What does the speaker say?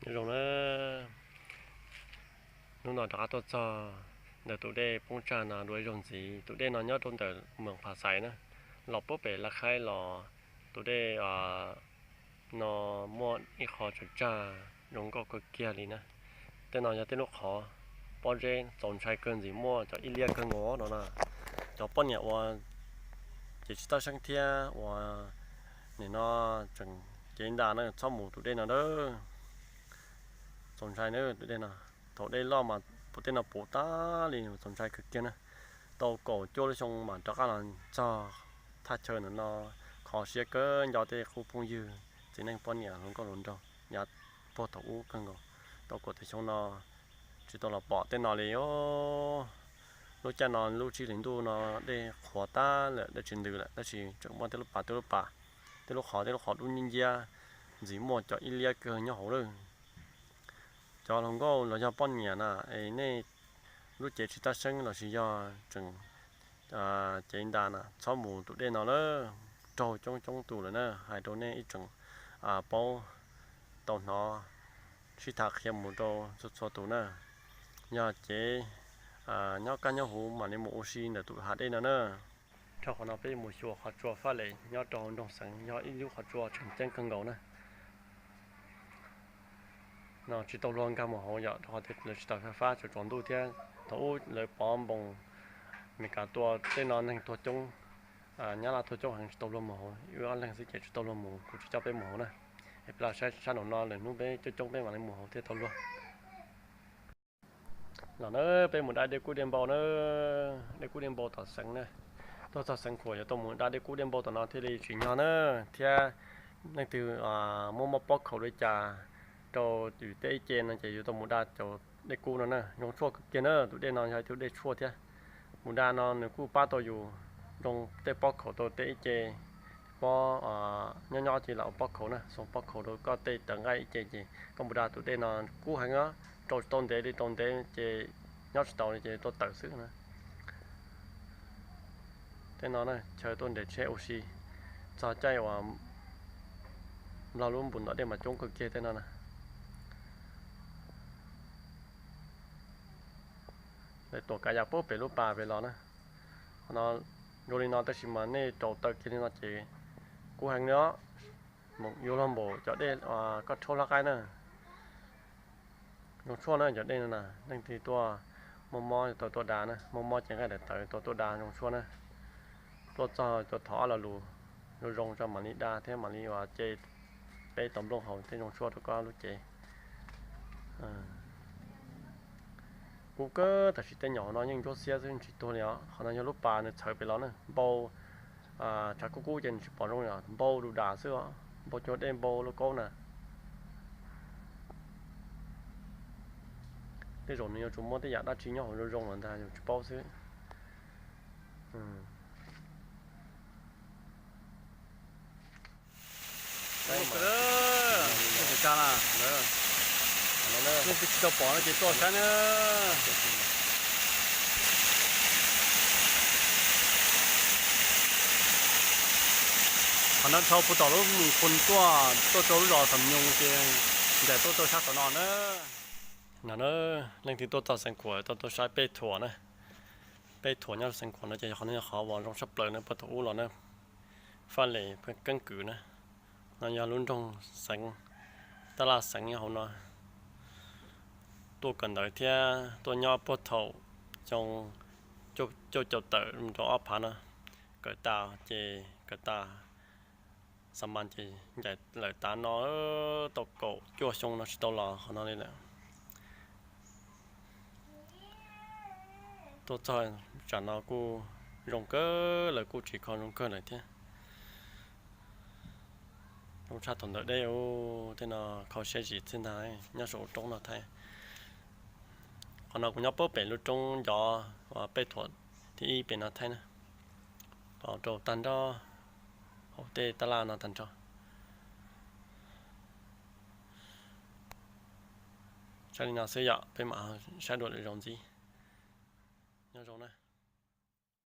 Nyob zoo na, hnub no rov qab tuaj txog ntawm tus dej poob tsag no dua ib zaug ntxiv. Tus dej no nyob rau ntawm Moos Phas Xais na, los puag pem Laj Khaib los. Tus dej no muaj ib qho tsag tsag zoo nkauj kawg kiag li na. Tej no yog tej lub qhov pob zeb txaus ntshai kawg ntxiv, muaj cov ib liab kawg nkaus no na. Cov poj niam uas cev tsis tau seeb thiab uas nim no tseem cev ntas na txhob mus tus dej no na. Txaus ntshai na tus dej no. Thaum dej loj mas puv tej no puv tag li, txaus ntshai kawg kiag na. Tau kaum cuaj lub xyoo mas rov qab los txog thaj chaw ntawm no, kho siab kawg nco tej qub phooj ywg txiv neej poj niam hluas nkauj hluas nraug yav puag thaum ub kawg nkaus. Tau kaum tawm xyoo no tsis tau los pom tej no li os. Lub caij no lub tsib hlis ntuj no dej qhuav tag lawm, dej tsis ntws lawm, tab sis tseem muaj tej lub pas tej lub pas, tej lub qhov tej lub qhov dub nciab nciab, ntxim muaj cov ib liab kawg nyob hauv lawm. Cov hluas nkauj los yog poj niam na, es nej lub cev tsis tab seeb los sis yog tseem cev ntas na, txhob mus tus dej no lawm. Raug coob coob tus lawm na, hais rau nej ib tsoom paub tau hnov sib tham qhia mus rau txhua txhua tus na. Yog cev nyob kaj nyob huv mam li mus ua si ntawm tus hav dej no na. Dhau qhov no peb mus xyuas qhov tsua Faj Lem nyob rau hauv nroog Xeev, yog ib lub qhov tsua tseem ceeb kawg nkaus na. No tsis tau luag nkag mus hauv yom, rau qhov tias lawv tsis tau fab fab, tsuas tsaus ntuj thiab. Thaum ub lawv pov npoos Amelikas tua tej no neeg tuag coob, Nyab Laj tuag coob heev, tsis tau luag mus hauv, wb ob leeg xwb ces tsis tau luag mus, kuv tsis coj peb mus hauv na. Es peb los saib sab nraum no lwm hnub peb coob coob peb mam li mus hauv thiaj tau luag. Los na, peb mus da dej kub dej npau na, dej kub dej npau tom Xeev na. Tuaj txog Xeev Khuam yuav tau mus da dej kub dej npau tom no thiaj li tsim nyog na. Thiab leej twg muaj muaj pob khaum li cas rau yus tej ib ce no ces yuav tau mus da cov dej kub no na. Zoo tshuaj kawg kiag na, tus dej no yog ib tug dej tshuaj thiab. Mus da no nws kuj pab tau yus zoo tej pob khaum rau tej ib ce, pob nyob nyob ces lam ua pob khaum na, xoo pob khaum rau koj tej tawv nqaij ib ce ces koj mus da tus dej no kub heev, rau tsis tau ntev li, tau ntev ces nyob tsis tau li ces tuaj tawm xwb na. Tej no na chaw tuaj nres tsheb ua si, txog caij uas Nplog lub npus ntov dej mas coob kawg kiag tej no na. Lawv tuam kav yam puag pem lub pas pem los na. Qhov no zoo li no tab sis mas nej rau taw kiag li no ces kub heev li os. Yuav luag npaum cov dej koj rhaub hlab qaib na. Zoo tshuaj na cov dej no na, leej twg tuaj muaj mob tau tuaj da na, muaj mob cev nqaij daim tawv tau tuaj da zoo tshuaj na. Tuaj txog tuaj thov ob lo lus zoo zoo tso mam li da thiab mam li ua ce peb tau nplooj haus thiab zoo tshuaj rau koj lub cev. Kub kawg tab sis tej nyom no yeej ntsuab xiab xwb tsis tuag li os. Qhov no yog lub pas nws txhawv pem los na, npau tshav kub kub ces nws tsis pom zoo li os, npau du das xwb os, npau cuag dej npau lauj kaub na. Tej zaum nws yuav tsum muaj tej yam dab tsi nyob hauv zoo zoo los ntag yus tsis paub xwb. Leej twg tsis tau pom no ces tuaj saib na. Qhov no dhau puag tom lub mus Khun tuaj, tuaj rau lub zos Xam Nyoos ces ncaim tuaj rau sab tom no na. No na, leej twg tuaj txog Xeev Khuam tau tuaj saib Pej Thuam na. Pej Thuam nyob Xeev Khuam no ces qhov no yog qhov uas zoo tshaj plaws na, puag thaum ub los na. Faj Lem pheej keeb kwm na. No yog lub nroog Xeev, tab laj Xeev nyob hauv no. Tuaj kawm ntawv thiab tuaj nyob puag thaum xyoo cuaj caum tawm rau ob phav no. Kawm tas ces kawm tas xa mas ces ncaim lawm tav no tau kaum cuaj xyoo no tsis tau los qhov no li lawm. Tuaj txog tsam no kuj zoo kawg, lawv kuj tsis kho zoo kawg lawm thiab. Zoo tshaj thaum ntawd deb, tej no kho siab zim xwb ntag, nyob saum roob no thiab. Qhov no kuv nyob puag pem lub roob ncov Pej Thuam thib ib pem no thiab na. Rau tag nrho hauv tej tab laj no tag nrho. Saib li no xwb yom, peb mam saib dua lwm zaus ntxiv. Nyob zoo na.